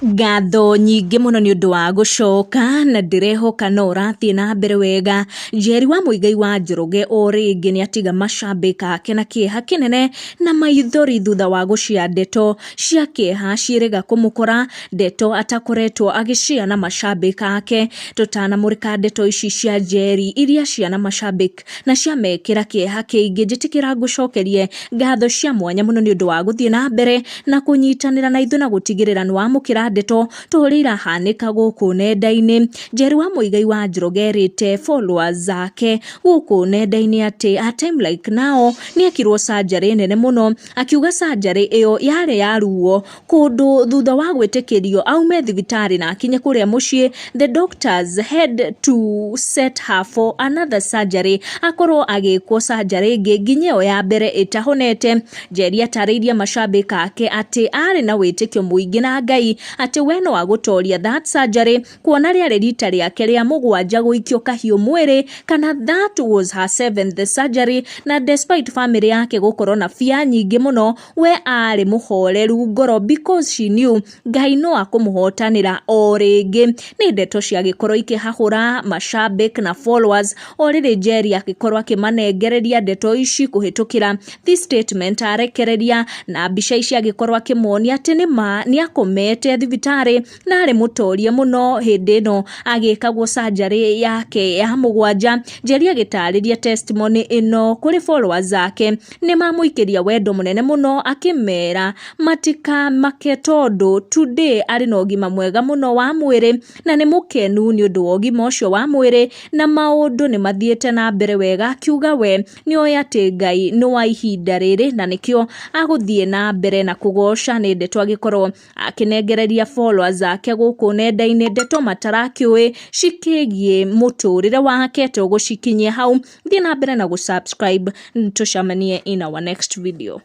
Ngatho nyingĩ mũno nĩ ũndũ wa gũcoka na ndĩrehoka no ũrathiĩ na mbere wega. Njeri wa Muigai wa Njoroge o rĩngĩ nĩ atiga macambĩki ake na kĩeha kĩnene na maithori thutha wa gũcia ndeto cia kĩeha ciĩrĩga kũmũkora, ndeto atakoretwo agĩcia na macambĩki ake. Tũtanamũrĩka ndeto ici cia Njeri iria cia na macambĩki na ciamekĩra kĩeha kĩingĩ, njĩtĩkĩra ngũcokerie ngatho cia mwanya mũno nĩ ũndũ wa gũthiĩ na mbere na kũnyitanĩra na ithuĩ na gũtigĩrĩra nĩ wamũkĩra ndeto ta ũrĩa irahanĩka gũkũ nenda-inĩ. Njeri wa Muigai wa Njoroge erĩte followers ake gũkũ nenda-inĩ atĩ a time like now nĩ ekirwo surgery nene mũno, akiuga surgery ĩyo yarĩ ya ruo kũndũ thutha wa gwĩtĩkĩrio aume thibitarĩ na akinye kũrĩa mũciĩ, the doctors had to set her for another surgery, akorwo agĩkwo surgery ĩngĩ nginya ĩyo ya mbere ĩtahonete. Njeri atarĩirie macambĩki ake atĩ arĩ na wĩtĩkio mũingĩ na Ngai atĩ we no agũtoria that surgery, kuona rĩarĩ rita rĩake rĩa mũgwanja gũikio kahiũ mwĩrĩ, kana that was her seventh surgery, na despite family yake gũkorwo na fear nyingĩ mũno, we arĩ mũhoreru ngoro because she knew Ngai no akũmũhotanĩra o rĩngĩ. Nĩ ndeto ciagĩkorwo ikĩhahũra macambĩki na followers o rĩrĩ Njeri agĩkorwo akĩmanengereria ndeto ici kũhĩtũkĩra this statement arekereria na mbica ici, agĩkorwo akĩmonia atĩ nĩ ma nĩ akomete thibitarĩ na arĩ mũtorie mũno hĩndĩ ĩno agĩkagwo surgery yake ya mũgwanja. Njeri agĩtarĩria testimony ĩno kũrĩ followers ake, nĩ mamũikĩria wendo mũnene mũno, akĩmera matikamake tondũ today arĩ na ũgima mwega mũno wa mwĩrĩ na nĩ mũkenu nĩ ũndũ wa ũgima ũcio wa mwĩrĩ na maũndũ nĩ mathiĩte na mbere wega, akiuga we nĩ oĩ atĩ Ngai nĩ wa ihinda rĩrĩ na nĩkĩo agũthiĩ na mbere na kũgoca. Nĩ ndeto agĩkorwo akĩnengereria followers ake gũkũ nenda-inĩ, ndeto matarakĩũĩ cikĩgiĩ mũtũrĩre wake. Tũgũcikinyia hau, thiĩ na mbere na gũsubscribe, tũcemanie in our next video.